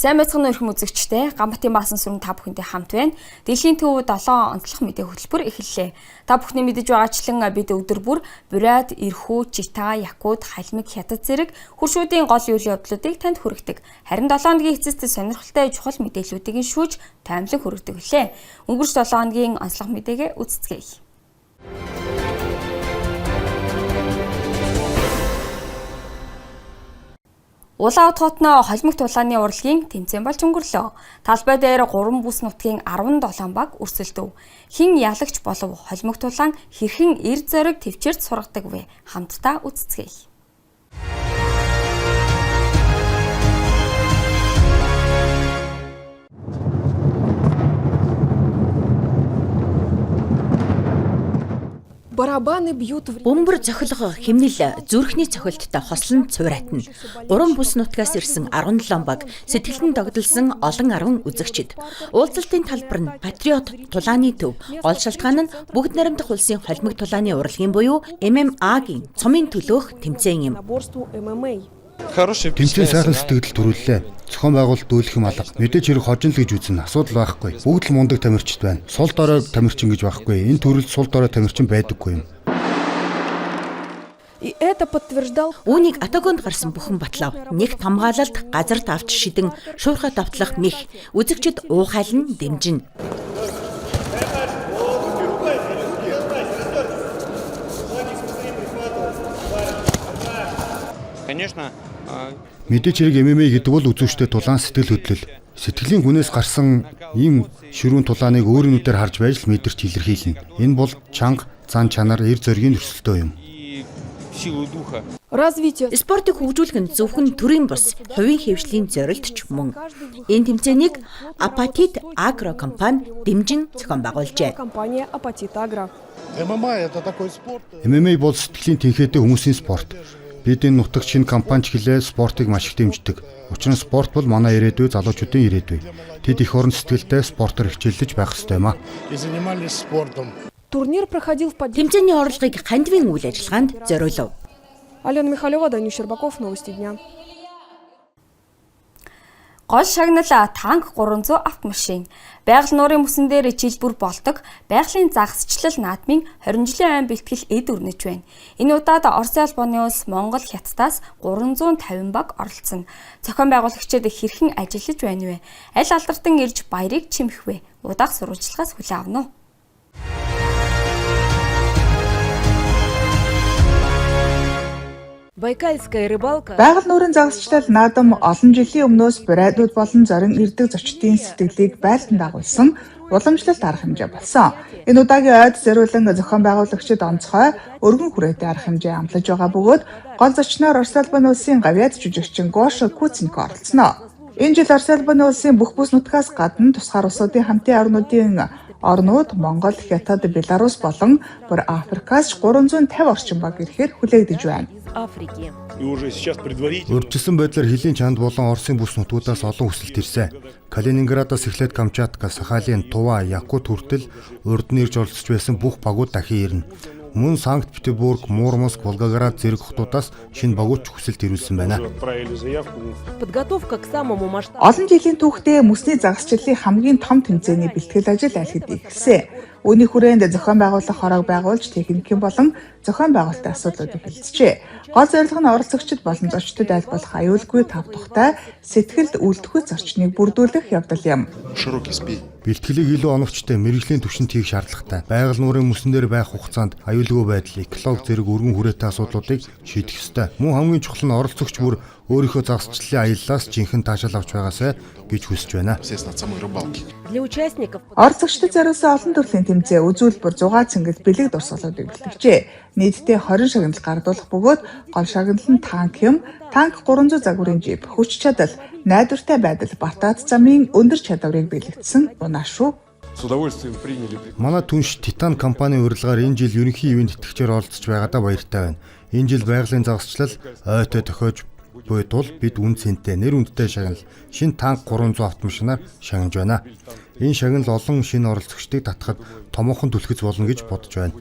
Сайн байцгаана уу эрхэм үзэгчдээ. Ганбатын баасан сүрэн та бүхэнтэй хамт байна. Дэлхийн төв 7 онцлог мэдээ хөтөлбөр эхэллээ. Та бүхний мэдэж байгаачлан бид өдөр бүр Бурят, Эрхүү, Чита, Якут, Халмиг, Хятад зэрэг хөршүүдийн гол үйл явдлуудыг танд хүргэдэг. Харин 7 хоногийн эцэст сонирхолтой чухал мэдээллүүдийг нь шүүж таймлан хүргэдэг лээ. Өнгөрч 7 хоногийн онцлог мэдээгээ үздэцгээе. Улаан хотноо холимог тулааны урлагийн тэмцээн болж өнгөрлөө. Талбай дээр 3 бүс нутгийн 17 баг өрсөлдөв. Хэн ялагч болов холимог тулаан хэрхэн эр зориг төвчээрт сургадаг вэ? Хамтдаа үздэцгээе. Барабаны бьют в Бөмбөр цохилго хэмнэл зүрхний цохилттой хослон цууратна. Гурван бүс нутгаас ирсэн 17 баг сэтгэлдэн догдолсон олон арван үзэгчид. Уулзалтын талбар нь Патриот тулааны төв. Гол шалтгаан нь бүгд найрамдах улсын холимог тулааны урлагийн буюу MMA-гийн цомын төлөөх тэмцээн юм. единоборству ММА. Тэмцээн сайхан сэтгэл төрүүллээ. Зохион байгуулалт дүүлэх юм алга. Мэдээж хэрэг хожин л гэж үзнэ. Асуудал байхгүй. Бүгд л мундаг тамирчид байна. Сул дорой тамирчин гэж байхгүй. Энэ төрөлд сул дорой тамирчин байдаггүй юм. И это подтверждал Үүнийг Атагонд гарсан бүхэн батлав. Нэг хамгаалалт газарт авч шидэн шуурхай давтлах мэх үзэгчид уухайлан дэмжинэ. Конечно, Мэдээж хэрэг MMA гэдэг бол үзүүштэй тулаан сэтгэл хөдлөл. Сэтгэлийн хүнээс гарсан ийм ширүүн тулааныг өөрийн нүдээр харж байж л мэдэрч илэрхийлнэ. Энэ бол чанга, зан чанар, эр зоригийн өрсөлдөө юм. и силу духа. развитие Спортыг хөгжүүлэх нь зөвхөн төрийн бус хувийн хэвшлийн зорилт ч мөн. Энэ тэмцээнийг Апатит Агро компани дэмжин зохион байгуулжээ. компания Апатит Агро. ММА это такой спорт. MMA бол сэтгэлийн тэнхээтэй хүмүүсийн спорт. Бид энэ нутагт шинэ компани ч гэлээ спортыг маш их дэмждэг. Учир нь спорт бол манай ирээдүй, залуучуудын ирээдүй. Тэд эх орон сэтгэлтэй спортоор хичээллэж байх ёстой юм а. И занимались спортом. Турнир проходил в поддержку. Тэмцээний орлогыг хандивын үйл ажиллагаанд зориулав. Алена Михалева, Данил Щербаков, Новости дня. Гол шагнал танк 300 автомашин. Байгаль нуурын мөсөн дээр жил бүр болдог байгалийн загасчлал наадмын 20 жилийн айн бэлтгэл эд өрнөж байна. Энэ удаад Оросын холбооны улс Монгол Хятадаас 350 баг оролцсон. Зохион байгуулагчид хэрхэн ажиллаж байна вэ? Аль алдартан ирж баярыг чимэх вэ? Удаах сурвалжлагаас хүлээн авна уу? Байкальская рыбалка Байгаль нуурын загасчлал наадам олон жилийн өмнөөс бурайдууд болон зорин ирдэг зочдын сэтгэлийг байлдан дагуулсан уламжлалт арга хэмжээ болсон. Энэ удаагийн ойд зориулан зохион байгуулагчид онцгой өргөн хүрээтэй арга хэмжээ амлаж байгаа бөгөөд гол зочноор Орос улбаны улсын гавьяат жүжигчин Гоша Куценко оролцоно. Энэ жил Орос улбаны улсын бүх бүс нутгаас гадна тусгаар улсуудын хамтын орнуудын орнууд Монгол, Хятад, Беларусь болон бүр Африкаас ч 350 орчим баг ирэхээр хүлээгдэж байна. из Африки. И уже сейчас предварительно. Урьдчилсан байдлаар хөлийн чанд болон Оросын бүс нутгуудаас олон хүсэлт ирсэн. Калининградаас эхлээд Камчатка, Сахалин, Тува, Якут хүртэл урд нь ирж оролцож байсан бүх багууд дахин ирнэ. Мөн Санкт Петербург, Мурманск, Волгоград зэрэг хотуудаас шинэ багууд ч хүсэлт ирүүлсэн байна. Уже отправили заявку. Подготовка к самому масштабному Олон жилийн түүхтээ мөсний загасчлалын хамгийн том тэмцээний бэлтгэл ажил аль хэдийн эхэлсэн. Үүний хүрээнд зохион байгуулах хороог байгуулж техникийн болон зохион байгуулалтын асуудлуудыг хэлцжээ. Гол зорилго нь оролцогчид болон зочдод аль болох аюулгүй тав тухтай сэтгэлд үлдэхүй зорчныг бүрдүүлэх явдал юм. Широкий спей. Бэлтгэлийг илүү оновчтой мэргэжлийн түвшинд хийх шаардлагатай. Байгаль нуурын мөсөн дээр байх хугацаанд аюулгүй байдал, экологи зэрэг өргөн хүрээтэй асуудлуудыг шийдэх ёстой. Мөн хамгийн чухал нь оролцогч бүр өөрийнхөө загасчлалын аяллаас жинхэнэ таашаал авч байгаасай гэж хүсэж байна. Естественно, от самой рыбалки. для участников Оролцогчдод зориулсан олон төрлийн тэмцээн үзүүлбэр 6 цэнгэл бэлэг дурсгалуудыг бэлтгэжээ. Нийтдээ 20 шагнал гардуулах бөгөөд гол шагнал нь танк юм, танк 300 загварын жип, хүч чадал, найдвартай байдал, Бартад замын өндөр чадварыг бэлэгдсэн унаашгүй. С удовольствием приняли. Манай түнш Титан компани урилгаар энэ жил ерөнхий ивээн тэтгэгчээр оролцож байгаадаа баяртай байна. Энэ жил байгалийн загасчлал ойтой тохиож буй тул бид үн цэнтэй нэр хүндтэй шагнал шинэ танк 300 автомашинаар шагнаж байна. Энэ шагнал олон шинэ оролцогчдыг татахад томоохон түлхэц болно гэж бодож байна.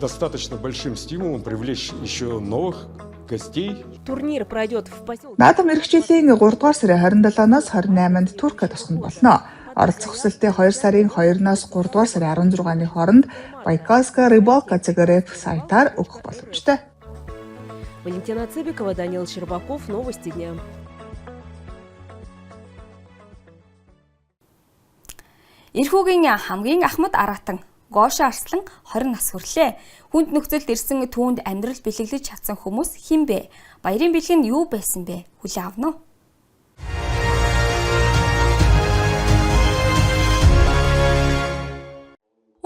Достаточно большим стимулом привлечь еще новых гостей. Турнир пройдет в поселке. Наадам ирэх жилийн 3 дугаар сарын 27-наас 28-нд Туркид тосгоно болно. Оролцох хүсэлтээ 2 сарын 2-наас 3 дугаар сарын 16-ны хооронд Байкальская рыбалка ЦГРФ сайтаар өгөх боломжтой. Валентина Цыбикова, Данил Щербаков. Новости дня. Эрхүүгийн хамгийн ахмад араатан Гоша Арслан 20 нас хүрлээ. Хүнд нөхцөлд ирсэн түүнд амьдрал бэлэглэж чадсан хүмүүс хэн бэ? Баярын бэлэг нь юу байсан бэ? Хүлээн авна уу?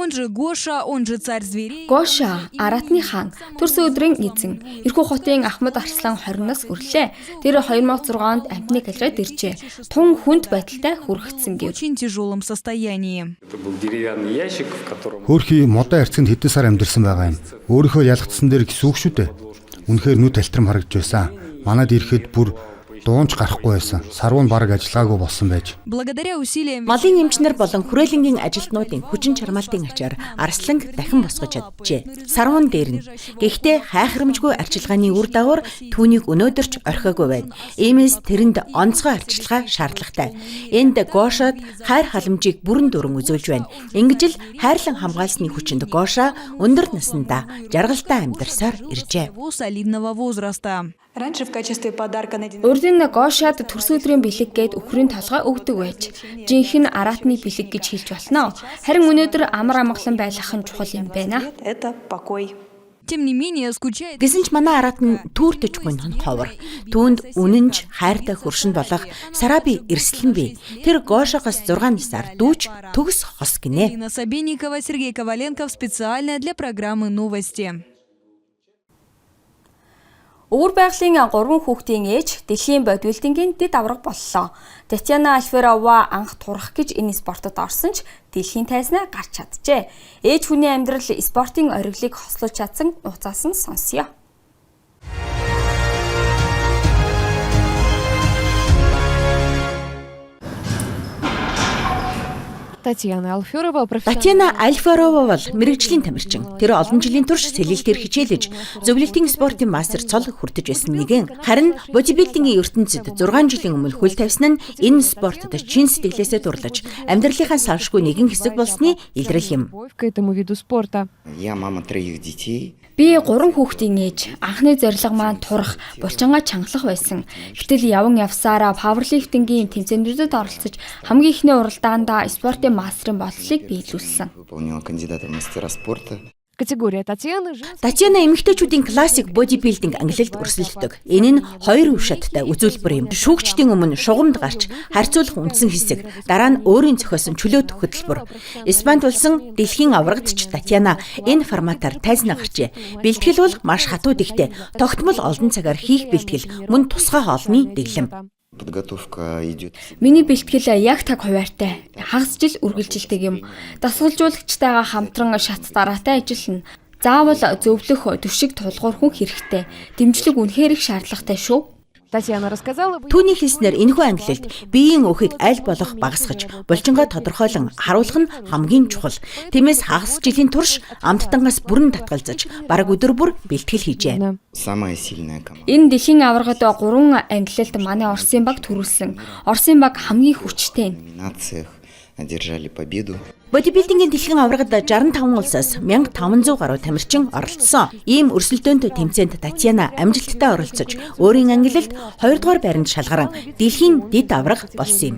Он же Гоша, он же царь зверей. Гоша, Аратны хаан, төрсөн өдрийн эзэн. Эрхүү хотын Ахмад Арслан 20 нас хүрлээ. Тэр 2006 онд амтны галерейд иржээ. Тун хүнд байдалтай хүргэцсэн гэв. В очень тяжелом состоянии. Это был деревянный ящик, в котором Хөөрхий модон арцганд хэдэн сар амьдарсан байгаа юм. Өөрийнхөө ялгцсан дээр гисүүх шүү дээ. Үнэхээр нүд алтрам харагдж байсан. Манад ирэхэд бүр дуунч гарахгүй байсан. Сарвуу нь бараг ажиллагаагүй болсон байж. Благодаря усилиям Малын эмчнэр болон хүрээлэнгийн ажилтнуудын хүчин чармаалтын ачаар Арсланг дахин босгож чаджээ. Сарвуун дээр нь. Гэхдээ хайхрамжгүй арчилгааны үр дагавар түүнийг өнөөдөрч орхиогүй байна. Иймээс тэрэнд онцгой арчилгаа шаардлагатай. Энд Гошод хайр халамжийг бүрэн дүүрэн үзүүлж байна. Ингэж л хайрлан хамгаалсны хүчинд Гоша өндөр наснда жаргалтай амьдарсаар иржээ. его солидного возраста. Раньше в качестве подарка на день Урд нь Гошад төрсөн өдрийн бэлэг гээд үхрийн толгой өгдөг байж. Жинхэнэ аратны бэлэг гэж хэлж болно. Харин өнөөдөр амар амгалан байлгах нь чухал юм байна. это покой. Тем не менее, скучает Гэсэн ч манай араат нь түүртэж гүн ховор. Түүнд үнэнч хайртай хөршин болох Сараби эрсэлэн бий. Тэр Гошогоос 6 насаар дүүч төгс хос гинэ. Ирина Собенникова, Сергей Коваленков. Специально для программы «Новости». Өвөр байгалийн 3 хүүхдийн ээж дэлхийн бодибилдингийн дэд авраг боллоо. Татьяна Альферова анх турах гэж энэ спортод орсон ч дэлхийн тайзнаа гарч чаджээ. Ээж хүний амьдрал спортын ориглыг хослуулж чадсан нууцаас нь сонсъё. Татьяна Алферова Татьяна Альфарова бол мэрэгжлийн тамирчин. Тэр олон жилийн турш сэлэлтээр хичээлж, зөвлөлтийн спортын мастер цол хүртэж байсан нэгэн. Харин бодибилдингийн ертөнцид 6 жилийн өмнө хөл тавьсан нь энэ спортод чин сэтгэлээсээ дурлаж, амьдралынхаа салшгүй нэгэн хэсэг болсны илрэл юм. к этому виду спорта. Я мама троих детей. Би 3 хүүхдийн ээж. Анхны зорилго маань турах, булчингаа чангалах байсан. Гэтэл яван явсаараа пауэрлифтингийн тэмцээнүүдэд оролцож хамгийн эхний уралдаандаа спортын мастерын болцлыг биелүүлсэн. Выполнила кандидата в мастера спорта. Категория Татьяны женская. Татьяна эмэгтэйчүүдийн классик бодибилдинг ангилалд өрсөлддөг. Энэ нь хоёр үе шаттай үзүүлбэр юм. Шүүгчдийн өмнө шугамд гарч харьцуулах үндсэн хэсэг, дараа нь өөрийн зохиосон чөлөөт хөтөлбөр. Испанд болсон дэлхийн аврагдч Татьяна энэ форматаар тайзнаа гарчээ. Бэлтгэл бол маш хатуу дэхтэй. Тогтмол олон цагаар хийх бэлтгэл мөн тусгай хоолны дэглэм. Подготовка идет. Миний бэлтгэл яг таг хуваартай. Хагас жил үргэлжилдэг юм. Дасгалжуулагчтайгаа хамтран шат дараатай ажиллана. Заавал зөвлөх, төшиг тулгуур хүн хэрэгтэй. Дэмжлэг үнэхээр их шаардлагатай шүү. Татьяна рассказала, Түүний хэлснээр энэхүү ангилалд биеийн өөхийг аль болох багасгаж, булчингаа тодорхойлон харуулах нь хамгийн чухал. Тиймээс хагас жилийн турш амттангаас бүрэн татгалзаж, бараг өдөр бүр бэлтгэл хийжээ. Самая сильная команда. Энэ дэлхийн аваргад 3 ангилалд манай Оросын баг төрүүлсэн. Оросын баг хамгийн хүчтэй нь. В номинациях одержали победу. Бодибилдингийн дэлхийн аваргад 65 улсаас 1500 гаруй тамирчин оролцсон. Ийм өрсөлдөөнтэй тэмцээнд Татьяна амжилттай оролцож, өөрийн ангилалд 2 дугаар байранд шалгаран дэлхийн дэд аварга болсон юм.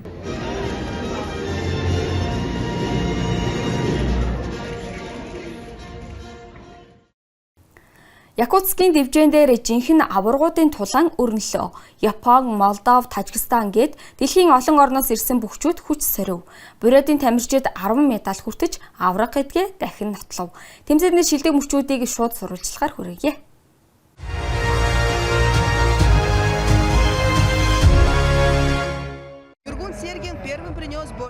Якутскийн дэвжээн дээр жинхэнэ аваргуудын тулаан өрнөлөө. Япон, Молдов, Тажикстан гээд дэлхийн олон орноос ирсэн бөхчүүд хүч сорив. Бурятын тамирчид 10 медаль хүртэж аварга гэдгээ дахин нотлов. Тэмцээний шилдэг мөчүүдийг шууд сурвалжлагаар хүргье.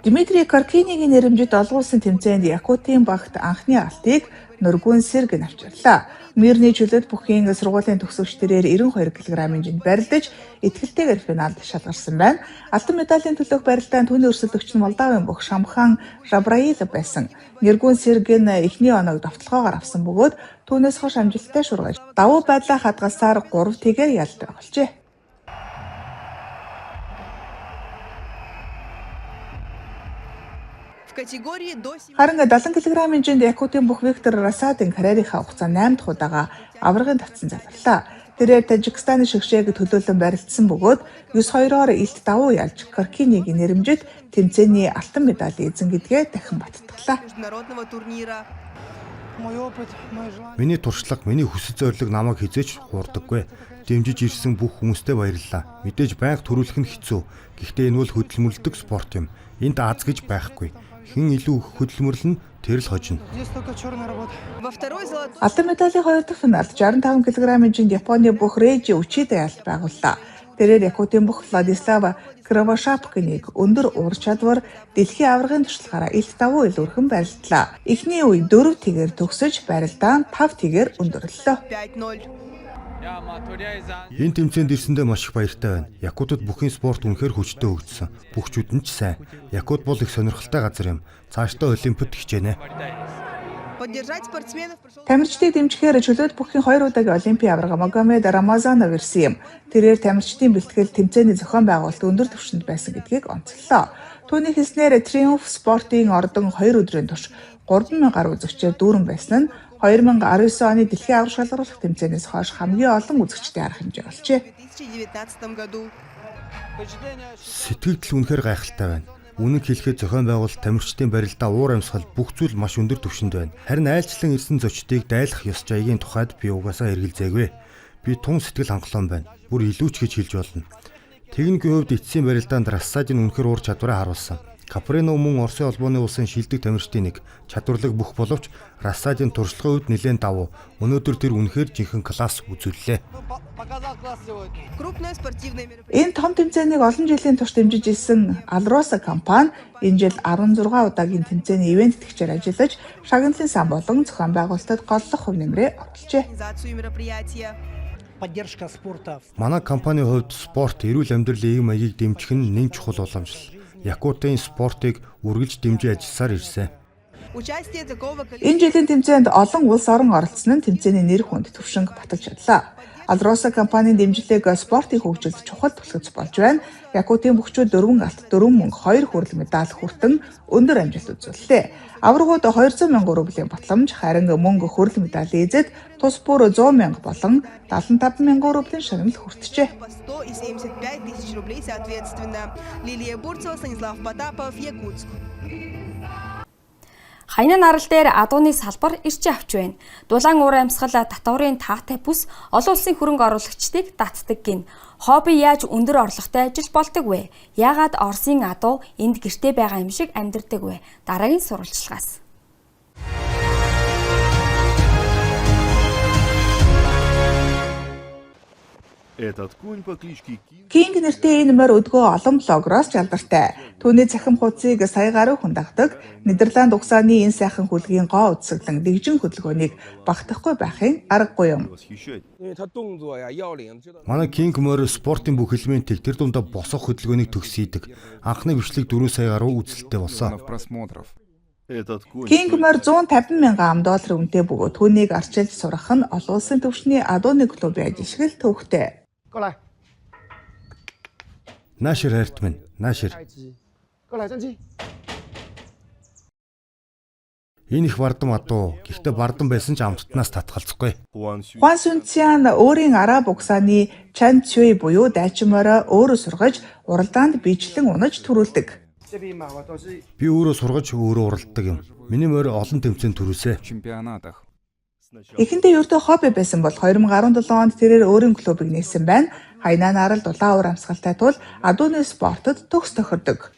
Дмитрий Каркинигийн нэрэмжит олон улсын тэмцээнд Якутын багт анхны алтыг Нургүн Сэргэн авчирлаа. Мирний чөлөөт бүхийн сургуулийн төгсөгч тэрээр 92 кг-ын жинд барилдаж итгэлтэйгээр финалд шалгарсан байна. Алтан медалийн төлөөх барилдаанд түүний өрсөлдөгч нь Молдавын бүх Шамхан Жабраилов байсан. Нэргүн Сэргэн эхний оноог довтлогоогоор авсан бөгөөд түүнээс хойш амжилттай шургаж давуу байдлаа хадгалсаар 3-1-ээр ялт болжээ. Харин 70 кг-ын жинд Якутын бүх Виктор Расадын карьерийнхаа хугацаанд 8 дахь удаага аваргын татсан залгарлаа. Тэрээр Тажикстаны шигшээг төлөөлөн барилдсан бөгөөд 9-2-оор илт давуу ялж Каркинийг нэрэмжит тэмцээний алтан медалийн эзэн гэдгээ дахин баттгалаа. Миний туршлага, миний хүсэл зорилго намайг хэзээ ч хуурдаггүй. Дэмжиж ирсэн бүх хүмүүстээ баярлалаа. Мэдээж байнга төрүүлэх нь хэцүү. Гэхдээ энэ бол хөдөлмөрлөдөг спорт юм. Энд аз гэж байхгүй. Хэн илүү хөдөлмөрлөн тэр л хожино. Алтан медалийн хоёр дахь финалд 65 кг-ын жинд Японы бүх Рейжи Учида ялт байгууллаа. Тэрээр Якутын бүх Владислав Кривошапкиныг өндөр ур чадвар, дэлхийн аваргын туршлагаараа илт давуу илүүрхэн барилдлаа. Эхний үе 4-1-ээр төгсөж барилдаан 5-1-ээр өндөрлөлөө. Энэ тэмцээнд ирсэндээ маш их баяртай байна. Якутад бүхний спорт үнэхээр хүчтэй хөгжсөн. Бүх чүдэн ч сайн. Якут бол их сонирхолтой газар юм. Цаашдаа Олимпиад хичээнэ. Тамирчдыг дэмжихээр чөлөөт бүхийн хоёр удаагийн Олимпийн аварга Магомед Рамазанов ирсэн юм. Тэрээр тамирчдын бэлтгэл тэмцээний зохион байгуулалт өндөр түвшинд байсан гэдгийг онцоллоо. Түүний хэлснээр Триумф спортын ордон 2 өдрийн турш 3000 гаруй үзэгчээр дүүрэн байсан нь 2019 оны дэлхийн аварга шалгаруулах тэмцээнээс хойш хамгийн олон үзэгчдийн арга хэмжээ болжээ. Сэтгэгдэл үнэхээр гайхалтай байна. Үнэн хэлэхэд зохион байгуулалт, тамирчдын барилдаа, уур амьсгал бүх зүйл маш өндөр түвшинд байна. Харин айлчлан ирсэн зочдыг дайлах ёс жаягийн тухайд би угаасаа эргэлзээгүй. Би тун сэтгэл хангалуун байна. Бүр илүү ч гэж хэлж болно. Техникийн хувьд эцсийн барилдаанд Рассадын үнэхээр ур чадвараа харуулсан. Каприно мөн Оросын холбооны улсын шилдэг тамирчдын нэг. Чадварлаг бүх боловч Рассадын туршлагын хувьд нэлээн давуу. Өнөөдөр тэр үнэхээр жинхэнэ класс үзүүллээ. Энэ том тэмцээнийг олон жилийн турш дэмжиж ирсэн Алроса компани энэ жил 16 удаагийн тэмцээний ивээн тэтгэгчээр ажиллаж шагналын сан болон зохион байгуулалтад голлох хувь нэмрээ оруулжээ. Манай компанийн хувьд спорт, эрүүл амьдралын эв маягийг дэмжих нь нэн чухал уламжлал. Якутын спортыг үргэлж дэмжиж ажилласаар ирсэн. Энэ жилийн тэмцээнд олон улс орон оролцсон нь тэмцээний нэр хүнд төвшинг баталж чадлаа. Алроса компанийн дэмжлэг спортын хөгжилд чухал түлхэц болж байна. Якутын бөхчүүд 4 алт, 4 мөнгө, 2 хүрэл медаль хүртэн өндөр амжилт үзүүллээ. Аваргууд 200 мянган рублийн батламж, харин мөнгө хүрэл медалийн эзэд тус бүр 100 мянга болон 75 мянган рублийн шагнал хүртжээ. Хаяны нарал дээр адууны салбар ирж авч байна. Дулаан уур амьсгал татварын таатай бүс олон улсын хөрөнгө оруулагчдыг татдаг гин. Хобби яаж өндөр орлоготой ажил болдог вэ? Яагаад Оросын адуу энд гэрте байгаа юм шиг амьдардаг вэ? Дараагийн сурвалжлагаас. Кинг нэртэй энэ морь өдгөө олон блогероос ч алдартай. Түүний цахим хуудсыг сая гаруй хүн дагдаг. Нидерланд угсааны энэ сайхан хүлгийн гоо үзэсгэлэн дэгжин хөдөлгөөнийг багтахгүй байхын аргагүй юм. Манай Кинг морь спортын бүх элементийг тэр дундаа босгох хөдөлгөөнийг төгсийдэг. Анхны бичлэг 4 сая гаруй үзэлттэй болсон. Кинг морь 150 мянган ам доллар үнэтэй бөгөөд түүнийг арчилж сурах нь олон улсын түвшний адууны клубын ажил шиг л төвөгтэй. Наашир хайрт минь, наашир. Энэ их бардам адуу. Гэхдээ бардам байсан ч амттнаас татгалзахгүй. Хуан Сунцян өөрийн араб угсааны Чан Цюй буюу дайчин морио өөрөө сургаж уралдаанд биечлэн унаж түрүүлдэг. Би өөрөө сургаж өөрөө уралддаг юм. Миний морь олон тэмцээнд түрүүлсэ. Эхэндээ ердөө хобби байсан бол 2017 онд тэрээр өөрийн клубыг нээсэн байна. Хайнаа нарал дулаан уур амьсгалтай тул адууны спортод төгс тохирдог.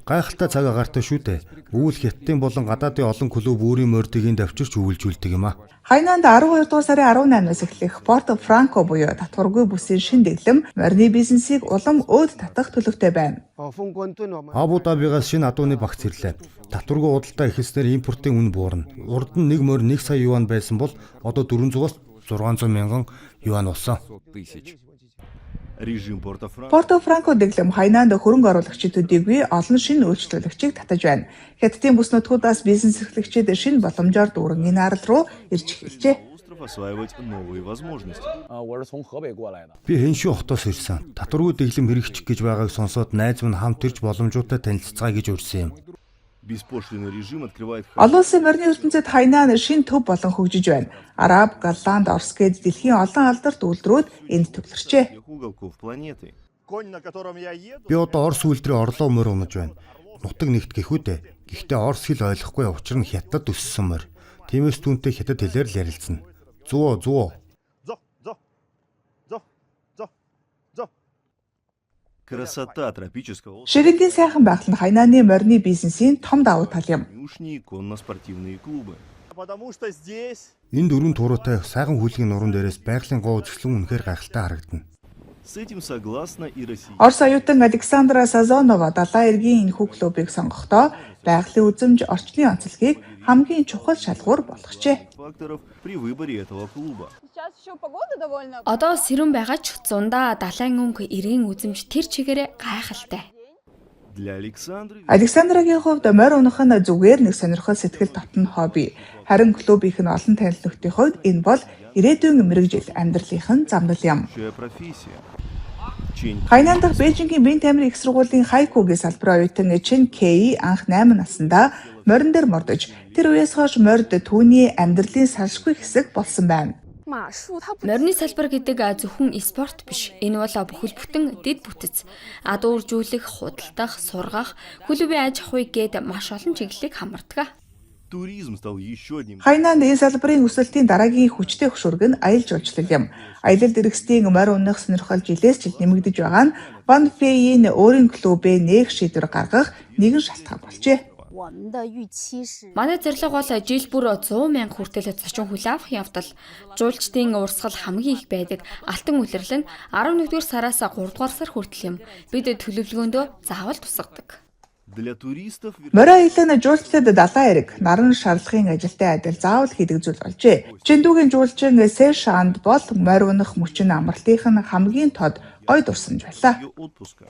Гайхалтай цаг агаартай шүү дээ. Өвөл Хятадын болон гадаадын олон клуб өөрийн морьдыг энд авчирч өвөлжүүлдэг юм а. Хайнанд 12 дугаар сарын 18-наас эхлэх Порто Франко буюу татваргүй бүсийн шинэ дэглэм морины бизнесийг улам өөд татах төлөвтэй байна. Абу Дабигаас шинэ адууны багц ирлээ. Татваргүй худалдаа эхэлснээр импортын үн буурна. Урд нь нэг морь 1 сая юань байсан бол одоо 400-аас 600 мянган юань болсон. Режим Порто-Франко Порто Франко дэглэм Хайнанд хөрөнгө оруулагчид төдийгүй олон шинэ үйлчлүүлэгчийг татаж байна. Хятадын бүс нутгуудаас бизнес эрхлэгчид шинэ боломжоор дүүрэн энэ арал руу ирж эхэлжээ. остров осваивать новые возможности. Би Хэншүү хотоос ирсэн. Татваргүй дэглэм хэрэгжих гэж байгааг сонсоод найз минь хамт ирж боломжуудтай танилцацгаая гэж урьсан юм. Беспошлинный режим открывает Олон улсын морины ертөнцид Хайнан шинэ төв болон хөгжиж байна. Араб, Голланд, Орос гээд дэлхийн олон алдарт үйлдвэрүүд энд төвлөрчээ. всех уголков планеты. Би одоо Орос үйлдвэрийн орлоо морь унаж байна. Нутаг нэгт гэхүү дээ. Гэхдээ Орос хэл ойлгохгүй, учир нь Хятад өссөн морь. Тиймээс түүнтэй хятад хэлээр л ярилцна. Зүо зүо. Красота тропического острова Ширэнгийн сайхан байгаль нь Хайнаны морины бизнесийн том давуу тал юм. конюшни и конно-спортивные клубы. Энэ дөрвөн туруутай сайхан хүлгийн нуруунд дээрээс байгалийн гоо үзэсгэлэн үнэхээр гайхалтай харагдана. С этим согласна и Россия. Орос оюутан Александра Сазонова далайн эргийн энэхүү клубыг сонгохдоо байгалийн үзэмж, орчны онцлогийг хамгийн чухал шалгуур болгожээ. Факторов при выборе этого клуба. Одоо сэрүүн байгаа ч зундаа далайн өнгө, эргийн үзэмж тэр чигээрээ гайхалтай. Для Александры Александрагийн хувьд морь унах нь зүгээр нэг сонирхол сэтгэл татна хобби. Харин клубийнх нь олон танил нөхдийн хувьд энэ бол ирээдүйн мэргэжил, амьдралынх нь замнал юм. будущая профессия. Чень Хайнан дахь Бээжингийн Биеийн тамирын их сургуулийн хайкугийн салбарын оюутан Чен Кэй анх 8 наснда морин дээр мордож, тэр үеэс хойш морьд түүний амьдралын салшгүй хэсэг болсон байна. Морины салбар гэдэг зөвхөн спорт биш. Энэ бол бүхэл бүтэн дэд бүтэц. Адуу үржүүлэх, худалдах, сургах, клубын аж ахуй гээд маш олон чиглэлийг хамардаг. Туризм стал еще одним Хайнанд энэ салбарын өсөлтийн дараагийн хүчтэй хөшүүрэг нь аялал жуулчлал юм. Аялалд эргэсдийн морь унах сонирхол жилээс жил нэмэгдэж байгаа нь Ван Фэйийн өөрийн клубээ нээх шийдвэр гаргах нэгэн шалтгаан болжээ. Манай зорилго бол жил бүр 100 мянга хүртэл зочин хүлээн авах явдал. Жуулчдын урсгал хамгийн их байдаг Алтан улирал нь 11-р сараас 3-р сар хүртэл юм. Бид төлөвлөгөөндөө заавал тусгадаг. Для туристов Морин аялал нь жуулчлалд далайн эрэг, наран шарлагын ажилтай адил заавал хийдэг зүйл болжээ. Чэндүүгийн жуулчин Сэшанд бол морь унах мөч нь амралтынх нь хамгийн тод гой дурсамж байлаа. ее отпуска.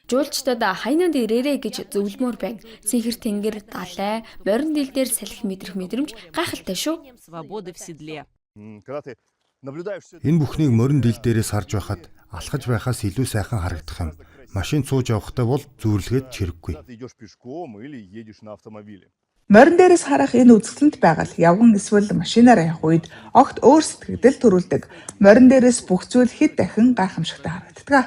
Жуулчдад Хайнанд ирээрэй гэж зөвлөмөөр байна. Цэнхэр тэнгэр, далай, морин дил дээр салхи мэдрэх мэдрэмж гайхалтай шүү. Свободы в седле. Энэ бүхнийг морин дил дээрээс харж байхад алхаж байхаас илүү сайхан харагдах юм. Машин сууж явахтай бол зүүрлэхэд ч хэрэггүй. Морин дээрээс харах энэ үзэсгэлэнт байгаль явган эсвэл машинаар явах үед огт өөр сэтгэгдэл төрүүлдэг. Морин дээрээс бүх зүйл хэд дахин гайхамшигтай харагддаг.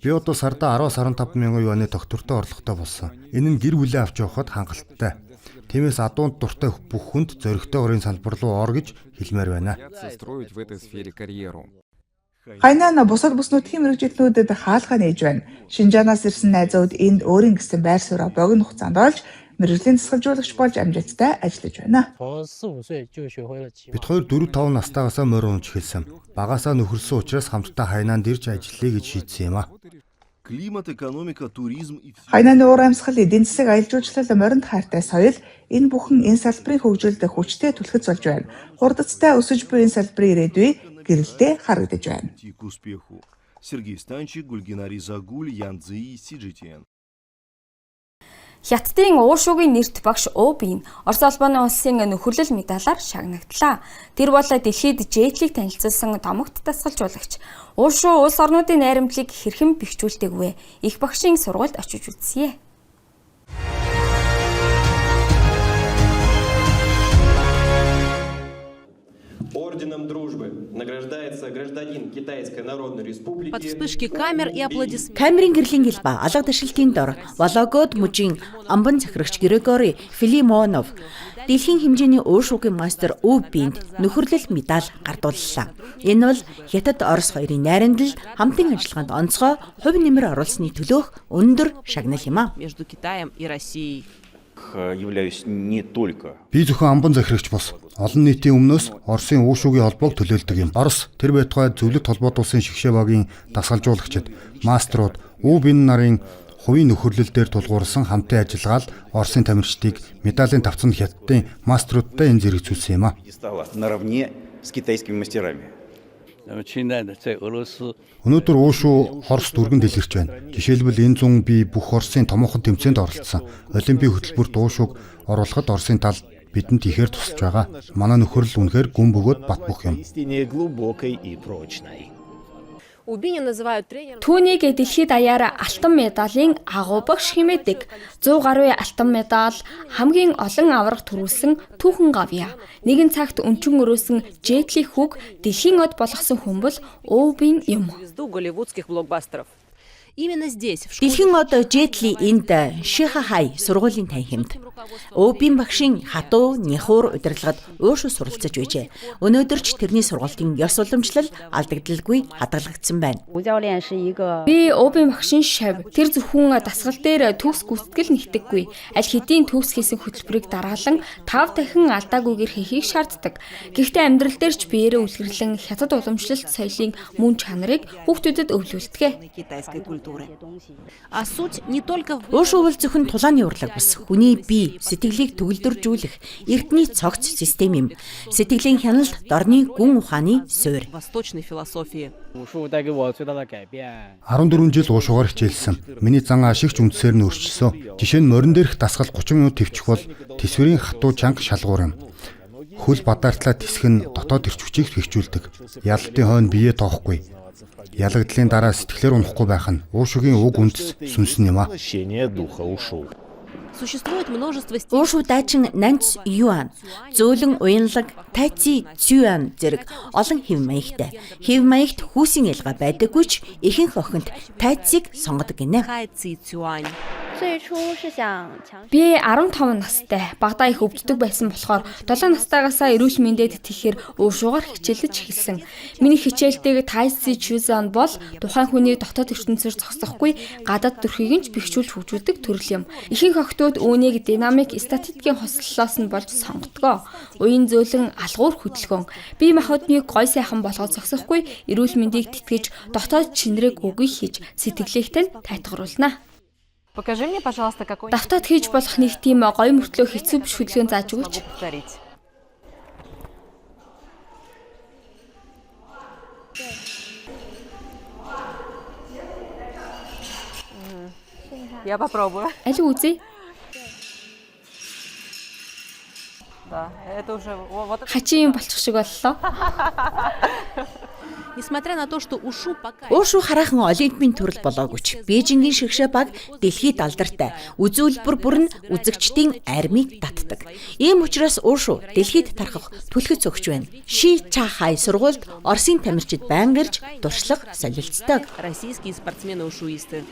Би одоо сардаа 10-15 мянган юаны тогтвортой орлоготой болсон. Энэ нь гэр бүлээ авч явахад хангалттай. Тиймээс адуунд дуртай бүх хүнд зоригтойгоор энэ салбар руу ор гэж хэлмээр байна. строить в этой сфере карьеру. Хайнан бусад бүс нутгийн мэргэжилтнүүдэд хаалгаа нээж байна. Шинжаанаас ирсэн найзууд энд өөрийн гэсэн байр сууриа богино хугацаанд олж мэргэжлийн дасгалжуулагч болж амжилттай ажиллаж байна. Бид хоёр 4 5 настайгаасаа морь унаж эхэлсэн. Багасаа нөхөрсөн учраас хамтдаа Хайнанд ирж ажиллая гэж шийдсэн юм а. Климат, экономика, туризм и все. Хайнаны уур амьсгал, эдийн засаг, аялал жуулчлал, моринд хайртай соёл энэ бүхэн энэ салбарын хөгжилд хүчтэй түлхэц болж байна. Хурдацтай өсөж буй энэ салбарын ирээдүй гэрэлтэй харагдаж байна. Идти к успеху. Сергей Станчик, Гульгинари Загуль, Ян Цзи, CGTN. Хятадын уушуугийн нэрт багш Обин Орос улбаны улсын нөхөрлөл медалаар шагнагдлаа. Тэр бол дэлхийд Жетлийг танилцуулсан домогт дасгалжуулагч. Уушуу улс орнуудын найрамдлыг хэрхэн бэхжүүлдэг вэ? Их багшийн сургуульд очиж үзье. Орденом дружбы. Награждается гражданин Китайской Народной Республики. Под вспышки камер и аплодисментов. Камерын гэрлийн гэлба алга дэшилтийн дор Вологодь мужийн амбан захирагч Григорий Филимонов дэлхийн хэмжээний уушуугийн мастер Ү Бинд нөхөрлөл медаль гардууллаа. Энэ бол Хятад Орос хоёрын найрамдал хамтын ажиллагаанд онцгой хувь нэмэр оруулсны төлөөх өндөр шагнал юм а. Между Китаем и Россией. Являюсь не только Би зөвхөн амбан захирагч бус олон нийтийн өмнөөс Оросын уушуугийн холбоог төлөөлдөг юм. Орос тэр байтугай зөвлөлт холбоот улсын шигшээ багийн дасгалжуулагчид, мастерууд Ү Бин нарын хувийн нөхөрлөл дээр тулгуурласан хамтын ажиллагаа л Оросын тамирчдыг медалийн тавцанд Хятадын мастеруудтай энэ зэрэгцүүлсэн юм а. стала наравне с китайскими мастерами. Өнөөдөр уушуу Орос дүргэн дэлгэрч байна. Жишээлбэл энэ зун би бүх Оросын томоохон тэмцээнд оролцсон. Олимпийн хөтөлбөрт уушууг оруулахад Оросын тал бидэнд ихээр тусалж байгаа. Манай нөхөрлөл үнэхээр гүн бөгөөд бат бөх юм. Убиня называют тренером. Түүнийг дэлхийд даяар алтан медалийн агуу багш хэмээдэг. 100 гаруй алтан медаль хамгийн олон аварга төрүүлсэн түүхэн гавья. Нэгэн цагт өнчин өрөөсөн Жетли хүүг дэлхийн од болгосон хүн бол Үбин юм. Звезду голливудских блокбастеров. Именно здесь, в школе Дэлхийн од Жетли энд Шихахай сургуулийн танхимд Үбин багшийн хатуу няхуур удирдлагад уушуу суралцаж байжээ. Өнөөдөр ч тэрний сургалтын ёс уламжлал алдагдaltaгүй хадгалагдсан байна. Би Үбин багшийн шав. Тэр зөвхөн дасгал дээр төгс гүйцэтгэл нэгтгэхгүй. Аль хэдийн төгс хийсэн хөтөлбөрийг дараалан 5 дахин алдаагүйгээр хийхийг шаарддаг. Гэхдээ амьдрал дээр ч биеэрээ үлгэрлэн хятад уламжлалт соёлын мөн чанарыг хүүхдүүдэд өвлүүлдэг. китайской культуры. А суть не только в Уушуу бол зөвхөн тулааны урлаг бус хүний бие сэтгэлийг төгөлдржүүлэх эрдний цогц систем юм. Сэтгэлийн хяналт дорны гүн ухааны суурь. восточной философии. 14 жил уушуугаар хичээлсэн. Миний зан аашигч үндсээр нь өөрчилсөн. Жишээ нь морин дээрх дасгал 30 минут төвчих бол тэсвэрийн хатуу чанга шалгуур юм. Хөл бадаартлаа тэсэх нь дотоод эрч хүчийг хэрэгжүүлдэг. Ялалтын хойно биеэ тоохгүй. Ялагдлын дараа сэтгэлээр унахгүй байх нь уушуугийн уг үндэс сүнс нь юм а. Существует множество стилей Уушуу дайчин Нанц Юан, зөөлөн уянлаг Тайци Цюан зэрэг олон хэв маягтай. Хэв маягт хүүсийн ялгаа байдаггүй ч ихэнх охинд тайцыг сонгодог гинэ. хайци цюань. Би 15 настай. Багадаа их өвддөг байсан болохоор 7 настайгаасаа эрүүл мэндэд итгэхээр уушуугаар хичээлж эхэлсэн. Миний хичээлдэг Тайси Чүзан бол тухайн хүний дотоод ертөнцөөр зогсохгүй гадаад төрхийг нь ч бэхжүүлж хөгжүүлдэг төрөл юм. Ихэнх охидууд үүнийг динамик статикийн хослолоос нь болж сонгодгоо. Уян зөөлөн алгуур хөдөлгөөн. Бие махбодныг гой сайхан болгоод зогсохгүй эрүүл мэндийг тэтгэж дотоод чинрэг үгүй хийж сэтгэлээхтэй нь тайтгаруулна. Покажи мне, пожалуйста, какой Давтаад хийж болох нэг тийм гоё мөртлөө хэцүү биш хөдөлгөөн зааж өгөөч. повторить. Я попробую. Аль үзье. Да, это уже вот это. Хачин юм болчих шиг боллоо. Несмотря на то, что ушу пока Уушуу хараахан олимпийн төрөл болоогүй ч Бээжингийн шигшээ баг дэлхийд алдартай. Үзүүлбэр бүр нь үзэгчдийн армийг татдаг. Ийм учраас уушуу дэлхийд тархах түлхэц өгч байна. Ши Чахай сургуульд Оросын тамирчид байнга ирж туршлага солилцдог. российские спортсмены-ушуисты.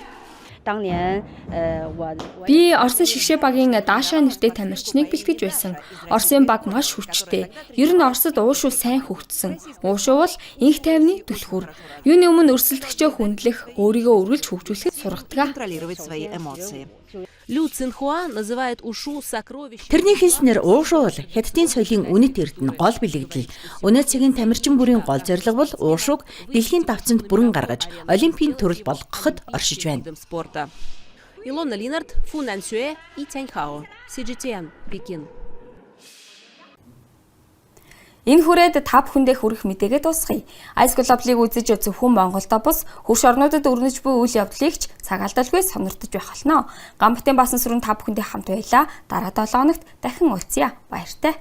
Би Оросын шигшээ багийн Даша нэртэй тамирчныг бэлтгэж байсан. Оросын баг маш хүчтэй. Ер нь Оросд уушуу сайн хөгжсөн. Уушуу бол инх тайвны түлхүүр. Юуны өмнө өрсөлдөгчөө хүндлэх, өөрийгөө үргэлж хөгжүүлэхэд сургадаг. Контролировать свои эмоции. Лю Цинхуа называет ушу сокровищем. Тэрний хэлснээр уушуу бол Хятадын соёлын үнэт эрдэнэ гол бэлэгдэл. Өнөө цагийн тамирчин бүрийн гол зорилго бол уушууг дэлхийн давцанд бүрэн гаргаж олимпийн төрөл болгоход оршиж байна. видом спорта. Илона Линард, Фу Нансюэ и Тяньхао. CGTN, Пекин. Энэ хүрээд та бүхэндээ хүрэх мэдээгээ дуусгая. Ice Global-ыг үзэж зөвхөн Монголдо бус хөрш орнуудад өрнөж буй үйл явдлыг ч цаг алдалгүй сонирхож байх болно. Гамбатын баасан сүрэн та бүхэндээ хамт байлаа. Дараа 7 хоногт дахин уулзъя. Баяртай.